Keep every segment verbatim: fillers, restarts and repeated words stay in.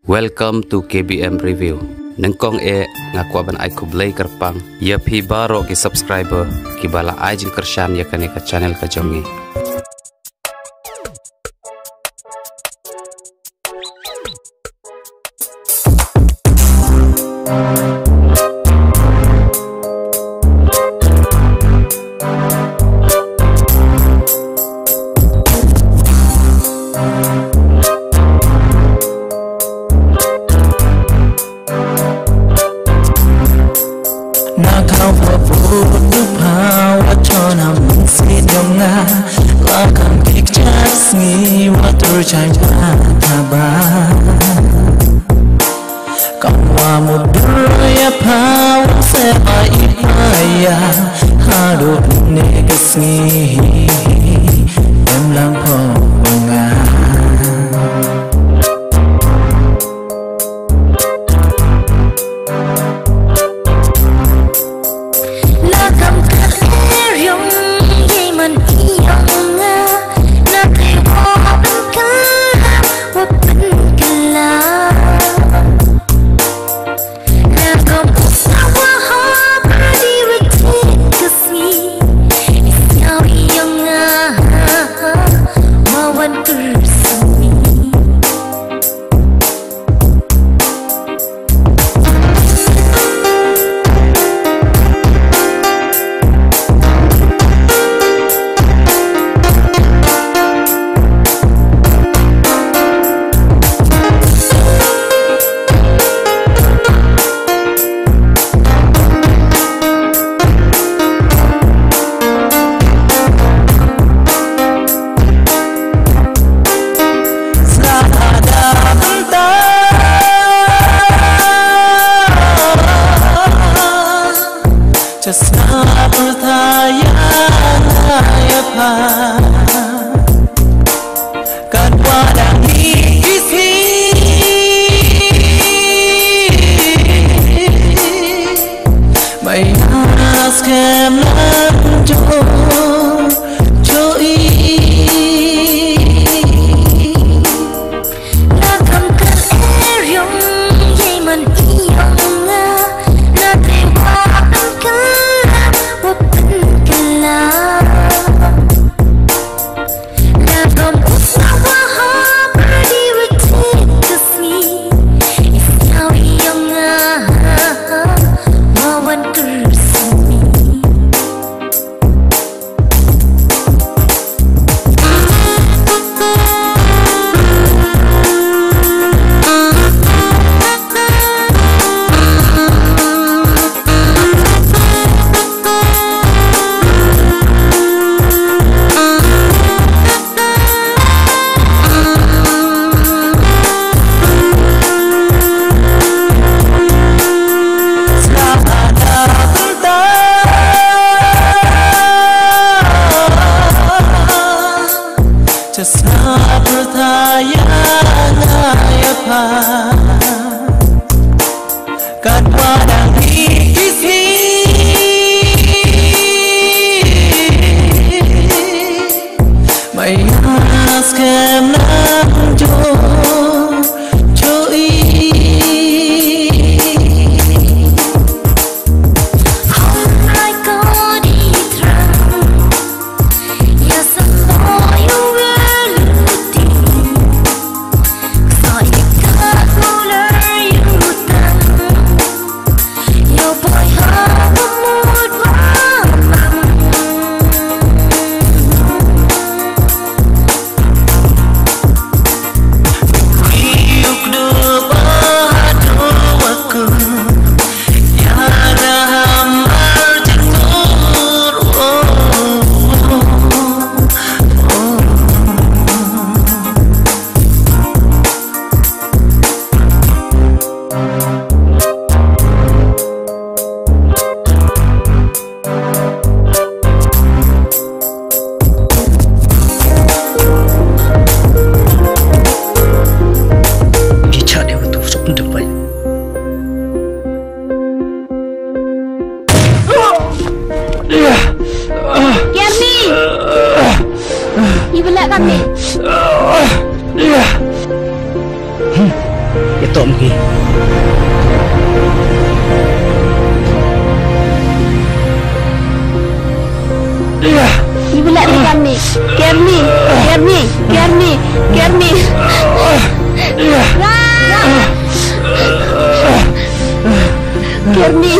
Welcome to K B M Review. Nyngkong eh nga kwah ban ai khublei kyrpang ïa phi baroh ki subscriber kiba la ai jingkyrshan ïa kane ka channel ka jong ngi. Na kham pha put du pha wa chon ha mynsiem jong nga. La kham kit kjat sngi wa tur chang pha tha ba. Kam wa mut dur ïa pha wa se ba i pha ïa. Haduh ne ka sngi em lang pha wa nga. La kam ka eriong ye man i yong nga. Na te wa ban kala, wa ban kala. La kam ka sa wa ha ba di wa ti ka sngi. Is ya wi yong nga, wa wan kur sngi. Just na pyrthai ïa nga ïa pha. Katba dang hi ki sngi. Mai nas kem lang jo, jo i. Na kam ka eriong ye man i yong nga. Na te wa ban kala, wa ban kala. La kam u sa wa ha ba di wa ti ka sngi. Is ya wi yong nga, wa wan kur sngi. Just na pyrthai ïa nga ïa pha. Katba dang hi ki sngi. Mai nas kem lang jo, jo i. Tom ki. Ibu lak di kami. Kerni, Kerni, Kerni, Kerni. Kerni.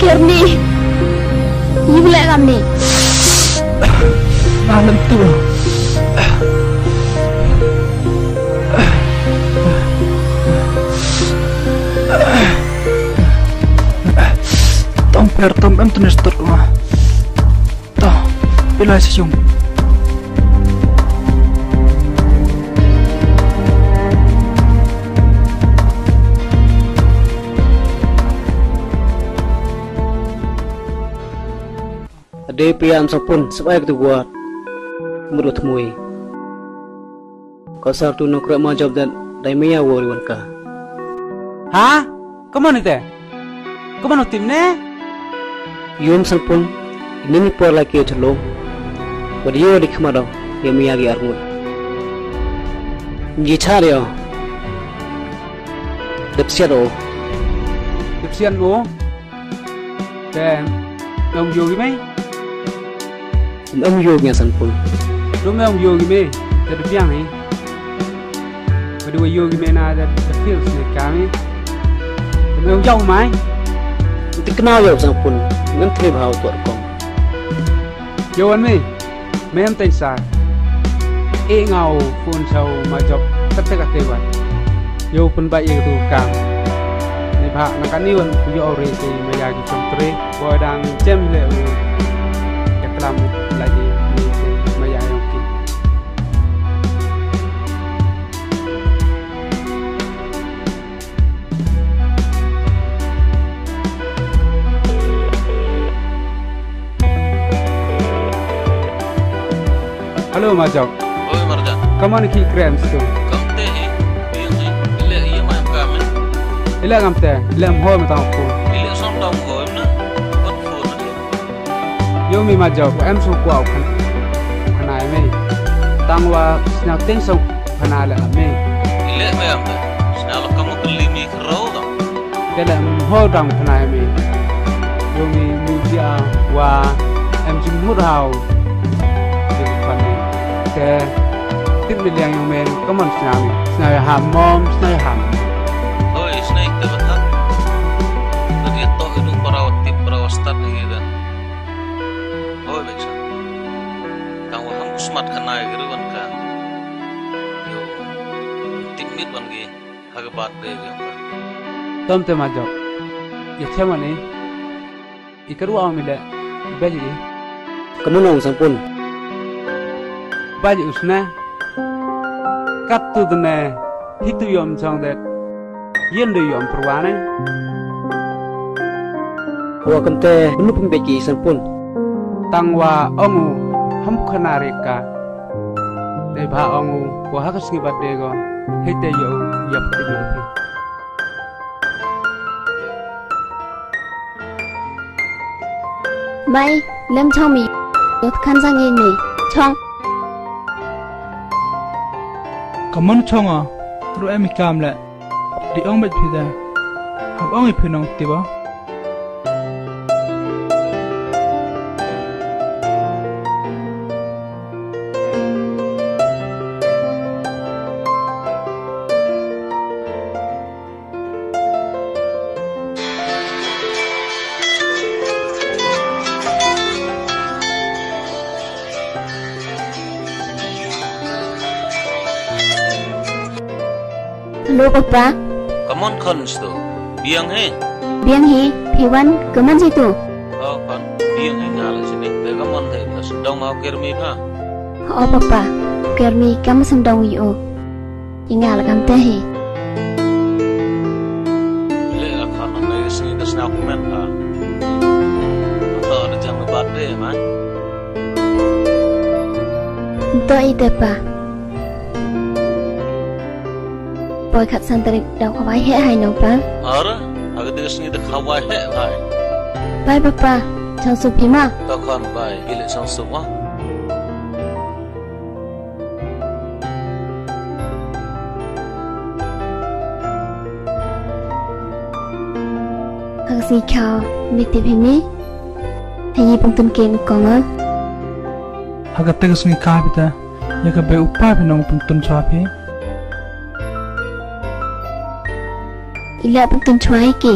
Kerni. Ibu lak kami. Malam tu. Tong per tom em tunis tur ma. To, pilai sejong. Ade pia am sapun, sebai ketu buat. Murut mui. Kau sar tu nongkrek ma job dan dai maya wori wan ka. Ha? Kaman ite? Kaman utim ne? Yum sanpun, ini ni por lagi aja lo. Wadi yo di kemado, ya maya gi armut. Ji char yo. Depsiat o. Depsiat o. Te, nong yo gi mai? Em em yo ngi sanpun. Dum em yo ngi me, te du piang hi. Ba du yo ngi me na da da feel ne kami. Em em yo mai. Ti kna yo sanpun. Ngam trip hau tuat kong. Yo wan me. Mem teng sa. E ngau phone chau ma jok. Kate kate wan. Yo pun ba ye tu kam. Ni ba na kani wan ku yo re te ma ya ki chong tre. Boi dang jem le u. Ka klam lagi ni ma ya yong ki. Hello, Majok. Oi, Marjan. Kaman ki krem stu. Kam te hi, biang hi. Ile iya ma em kam. Ile kam te, ile em ho me tang ku. Ile som tang ko em na. Kot fu na. Yo mi Majok, em su kwau kan. Kana me. Tang wa sna ting song kana le me. Ile me am. Sna lo kam ko li mi kro da. Te le em ho dang phna ïa me. Ïa me mu jia wa em jingmut hau. Jingpane. Te tip me liang ïa me, kaman sna me. Sna ïa ham mom, sna ïa ham. Hoi, sna ïa te batat. Tadi to itu para tip para start lagi dah. Hoi, baik sa. Tang wa ham smat kana ïa ruan ka. Yo. Tip mit wan gi. Ha ka birthday ka. Tom te Majok. Ïa chem ani. I ka ruah mi le. Beli i. Kamu nong sangpun. Beli usne. Kat tu dene. Hitu yom chong det. Yen du yom perwane. Wa kamte menu pembeki sangpun. Tang wa ongu ham khana reka. Dei ba ongu wa ha ka sngi birthday ko. Hei te yo ya phi. Mai, lem chong mi. Yo kan sang ye mi. Chong. Kamon chong a. Ru em i kam le. Di ong bet phi da. Hap ong i phi nong ti ba. Hello, Papa. Kamon khon sto. Biang he. Biang he, phi wan, kamon jitu. Oh, khon. Biang he nga la sini. Te kamon he, mas dong mau kirmi pha. Oh, Papa. Kirmi, kam sendong yu. Inga la kam te he. Le la khon na yu sini das na kumen pha. Ato ada jam birthday, mai. Nto i te pa. Poi khat san tarik dau khawai heh hai nong pa. Ara, aga tiga sngi da khawai heh hai. Bye papa, chang sup hi ma. Ta khan bye, gile chang sup ma. Sngi kha me tip hi me. Hayi pynton ken kong a. Ha kata ka sngi kha phi ta. Ïa ka bei u pa phi nong pynton chwa phi. Ila pynton chwa hi ki.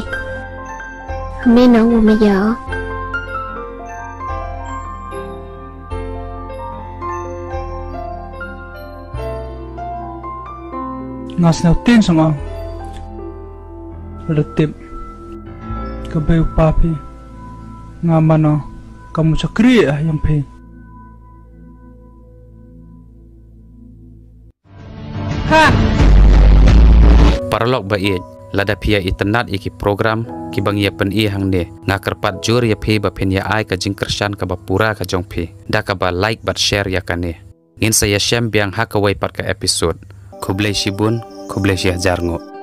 Me nong u me ya. Nga sngewthuh sngewthuh. Lada tip ka bei u pa phi, nga mano ka mu chakri ah ïa phi. Ha. Paralok ba ïeit, lada phi ïa itynnad ïa ki program kiba ngi ïa pyni hangne, nga kyrpad jur ïa phi ba phin ïa ai ka jingkyrshan kaba pura ka jong phi da kaba like bad share ïa kane. Ngin sa ïa shem biang ha kawei pat ka episode. Khublei shibun, khublei shihajar nguh.